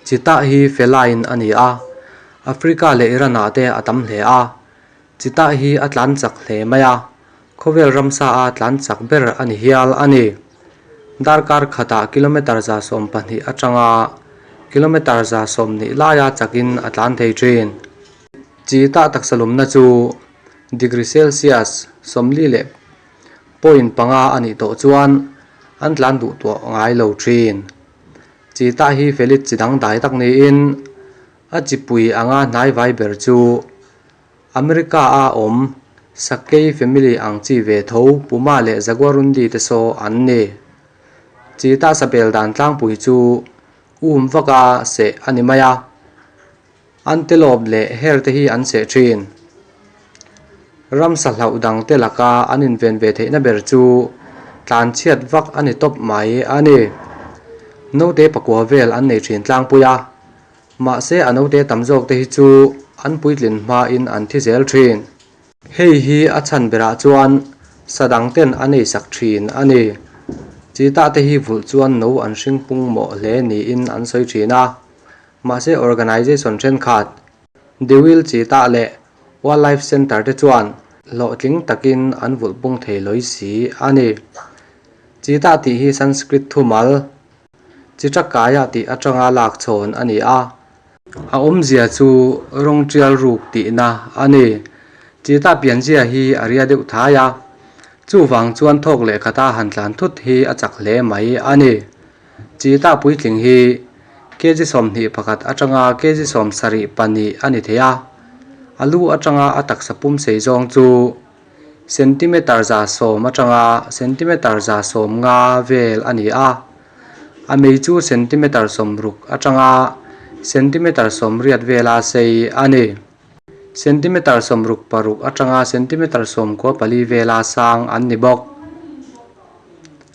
Cheetah hi feline a ni a, Africa leh Iran ah te a tam hle a. Cheetah hi a tlan chak hle mai a, khawvel ramsa a tlan chak ber a ni hial a ni. Darkar khatah kilometre 120 atanga kilometre 120 laia chakin a tlan thei thin. Cheetah taksa lumna chu degree Celsius 40 leh point panga a nih tawh chuan an tlan duh tawh ngai lo thin. Cheetah hi felid chi dangdai tak niin a chipui anga hnai vai ber chu America a awm Sakei family ang chi ve tho Puma leh Jaguarundi te saw an ni. Cheetah sabel dan tlangpui chu um vaka seh a ni mai a. Antelope leh hare te hi an seh thin. Ramsa hlauh dang te laka an inven ve theihna ber chu tlanchhiat vak a ni tawp mai a ni. Naute pakua vel an nei thin tlangpui a, mahse a naute tam zawk te hi chu an puitlin hmain an thi zel thin. Hei hi a chhan berah chuan sa dang ten a nei sak thin a ni. Cheetah te hi vulh chuan no an hring pung mawh hle niin an sawi thin a. Mahse organisation thenkhat, Dewil Cheetah leh Wildlife Centre te chuan hlawhtling takin an vulh pung thei lawi si a ni. Cheetah tih hi Sanskrit thumal, Chitrakaia tih atanga lak chhawn a ni a. A awmzia chu rawng tial ruk tihna a ni. Cheetah pianzia hi a ria deuh thai a, chuvang chuan thawk leh khata han tlan thut hi a chak hle mai a ni. Cheetah puitling hi kg 21 atanga kg 74 a ni thei a, a lu atanga a taksa pum sei zawng chu centimeter 110 atanga centimeter 150 vel a ni a, a mei chu centimeter 60 atanga centimeter 80 vela sei a ni. Centimeter 66 atanga centimeter 94 vela sang an ni bawk.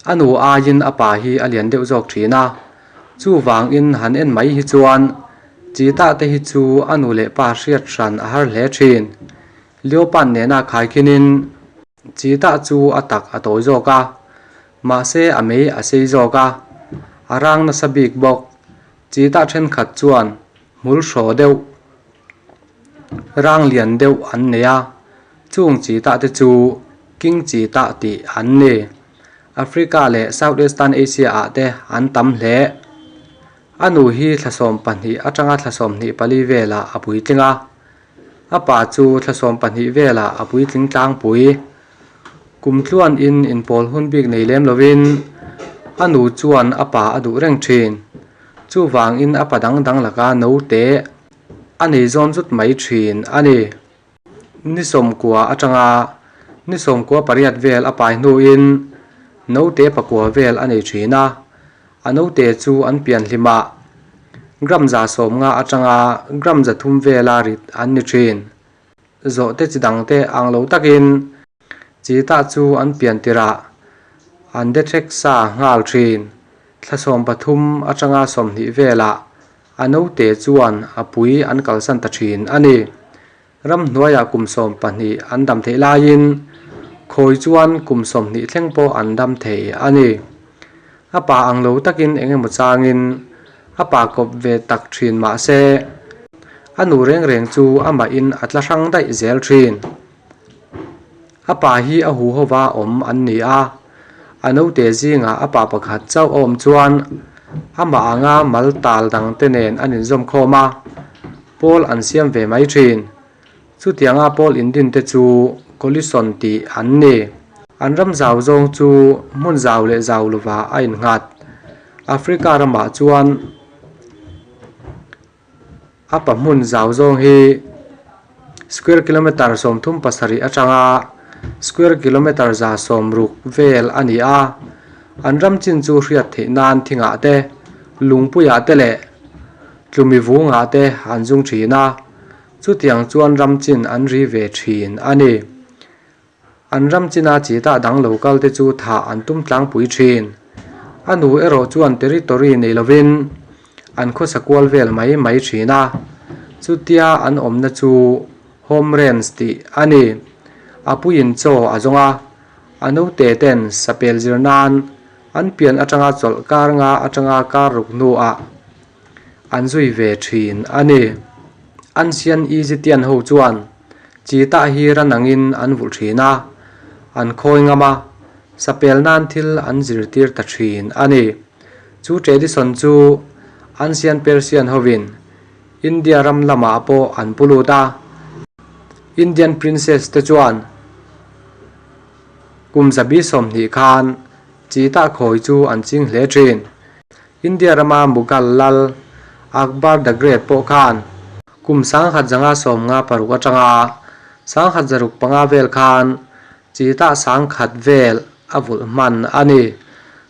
A nu aiin a pa hi a lian deuh zawk thin a, chuvangin han en mai hi chuan cheetah te hi chu a nu leh pa hriat hran a har hle thin. Leopard nena khaikhinin cheetah chu a tak a tawi zawk a, mahse a mei a sei zawk a, a rang nasa bik bawk. Cheetah thenkhat chuan hmul hraw deuh, rang lian deuh an nei a, chung cheetah te chu king cheetah tih an ni. Africa leh South Eastern Asia ah te an tam hle. A nu hi thla 12 atanga thla 24 velah a puitling a, a pa chu thla 12 velah a puitling tlangpui. Kum tluan in inpawl hun bik nei lem lovin a nu chuan a pa a duh reng thin. Chuvangin a pa dang dang laka naute a nei zawn zut mai thin a ni. Ni 90 atanga ni 98 vel a pai hnuin naute pakua vel a nei thin a, a naute chu an pian hlimah gram 150 atanga gram 300 vela rit an ni thin. Zawhte chi dangte ang lo takin cheetah chu an pian tirah an detect sa nghal thin. Thla 13 atanga 20 velah a naute chuan a pui an kalsan ta thin a ni. Ramhnuaiah kum 12 an dam theih laiin khawi chuan kum 20 thleng pawh an dam thei a ni. A pa ang lo takin eng emaw changin a pa kawp ve tak thin mahse a nu reng reng chu amahin a tla hrang daih zel thin. A pa hi a hu hova awm an ni a, a naute zingah a pa pakhat chauh a awm chuan amah anga mal tal dang te nen an inzawm khawm a, pawl an siam ve mai thin. Chutianga pawl indin te chu coalition tih an ni. An ram zau zawng chu hmun zau leh zau lovah a innghat. Africa ramah chuan a pa hmun zau zawng hi square kilometre 37 atanga square kilometre 160 vel a ni a. An ram chin chu hriat theih nan thingah te, lungpuiah te leh tlumi vungah te an zung thin a. Chutiang chuan ram chin an ri ve thin a ni. An ram china cheetah dang lo kal te chu thah an tum tlangpui thin. A nu erawh chuan territory nei lovin an khawsa kual vel mai mai thin a. Chutia an awmna chu home range tih a ni. A puiin chaw a zawng a, a naute ten sapel zir nan an pian atanga chawlh kar nga atanga kar ruk hnuah. an zui ve thin a ni. Ancient Egyptian ho chuan cheetah hi ran angin an vulh thin a, an khawi ngam a, sapel nan thil an zirtir ta thin a ni. Chu tradition chu Ancient Persian hovin India ram lamah pawh an pu lut a, Indian princess te chuan kum zabi 20 khan cheetah khawi chu an ching hle thin. India rama Mughal lal Akbar the Great pawh khan kum 1156 atanga 1605 vel khan cheetah 10,000 vel a vulh hman a ni.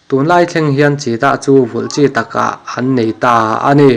Tunlai thleng hian cheetah chu vulh chi takah an nei ta a ni.